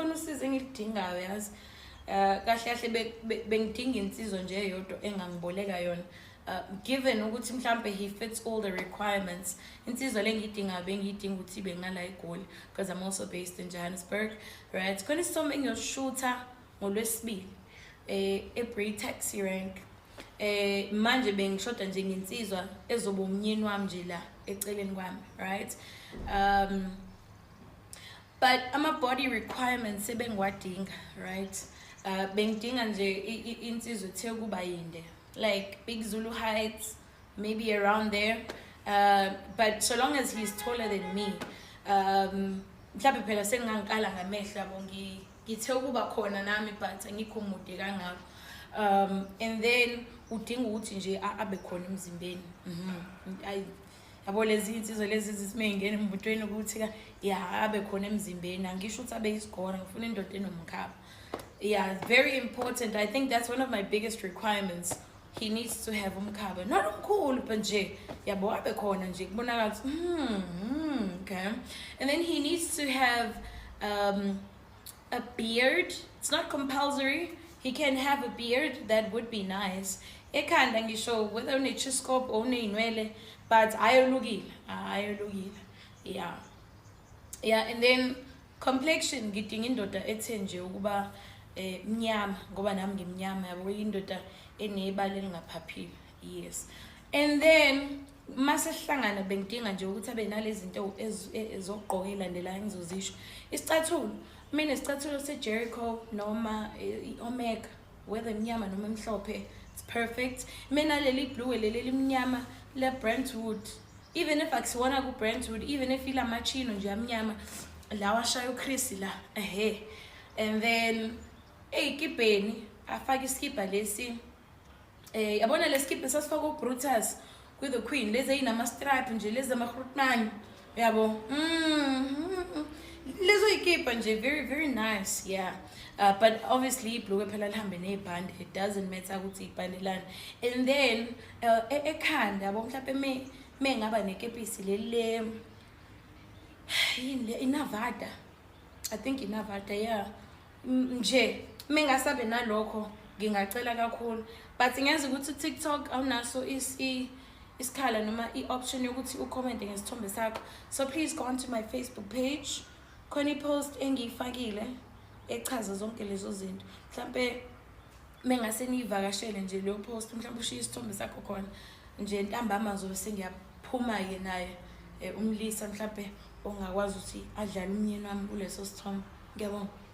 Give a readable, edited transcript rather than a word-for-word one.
Khona usizo engilidingayo, yazi. Kahle kahle bengidinga insizwa nje eyodwa engangiboleka yona. Given ukuthi mhlambe he fits all the requirements. Insizwa lengiyidingayo, bengiyidinga ukuthi ibe ngala eGoli because I'm also based in Johannesburg, right? Khona isithombe engiyosishutha ngoLwesibili eBray Taxi Rank. Manje bengishoda nje ngensizwa ezoba umnyeni wami nje la eceleni kwami, right? But ama body requirements ebengiwadinga, right? Bengidinga nje insizwa ethe kuba yinde, like Big Zulu heights, maybe around there. But so long as he's taller than me, mhlawumbe phela sengingangikala ngamehlo, yabo, ngithe ukuba khona nami, but angikho mude kangako. And then udinga ukuthi nje abe khona emzimbeni. Yabo, lezi insizwa lezi zithi ngena emotweni ukuthi ka ya abe khona emzimbeni. Angisho ukuthi abe isigora, ngifuna indoda enomkhaba. Yeah, very important. I think that's one of my biggest requirements. He needs to have umkhaba, not omkhulu, but nje, yabo, abe khona nje kubonakala ukuthi okay. And then he needs to have a beard. It's not compulsory. He can have a beard, that would be nice. Ekhanda ngisho whether une-chiskop or uney'nwele, but ayolukile, ayolukile. Yeah, and then complexion, ngidinga indoda ethe nje ukuba mnyama ngoba nami ngimnyama, yabo, indoda enebala elingaphaphile. Yes. And then mase sihlangana bengidinga nje ukuthi abe nalezi zinto ezokugqoka elandelayo engizozisho. Isicathulo, mina isicathulo se-Jericho noma i-Omega, whether emnyama noma emhlophe, it's perfect. Mina leli blue leli elimnyama le Brentwood, even if akusiwona ku-Brentwood, even if ilamachino nje amnyama lawa ashaya uChris la, ehe. And then ey'kibheni afake isikibha lesi, yabona lesikibha sasifaka uBrutus kwi-The Queen, lezi ey'nama-stripe nje, lezi ama-grootman, yabo, lezo y'kibha nje, very very nice, yeah. But obviously ibhulukwe phela lihambe ney'bhande, it doesn't matter ukuthi ibhande lani. And then ekhanda, yabo, mhlawumbe me ngaba nekepisi leli le, yini le, iNavada, I think iNavada, yeah. Nje mengasabe nalokho ngingacela kakhulu, but ngiyazi ukuthi uTikTok awunaso isikhala noma i-option yokuthi ucommente ngesithombe sakho, so please go onto my Facebook page, khona i-post engiyifakile echaza zonke lezo zinto. Mhlampe mengase niyivakashele nje leyo post, mhlawumbe ushiye isithombe sakho khona nje. Ntambama ngizobe sengiyaphuma-ke naye umlisa mhlampe ongakwazi ukuthi adlale umnyeni wami kuleso sithombe. Ngiyabonga.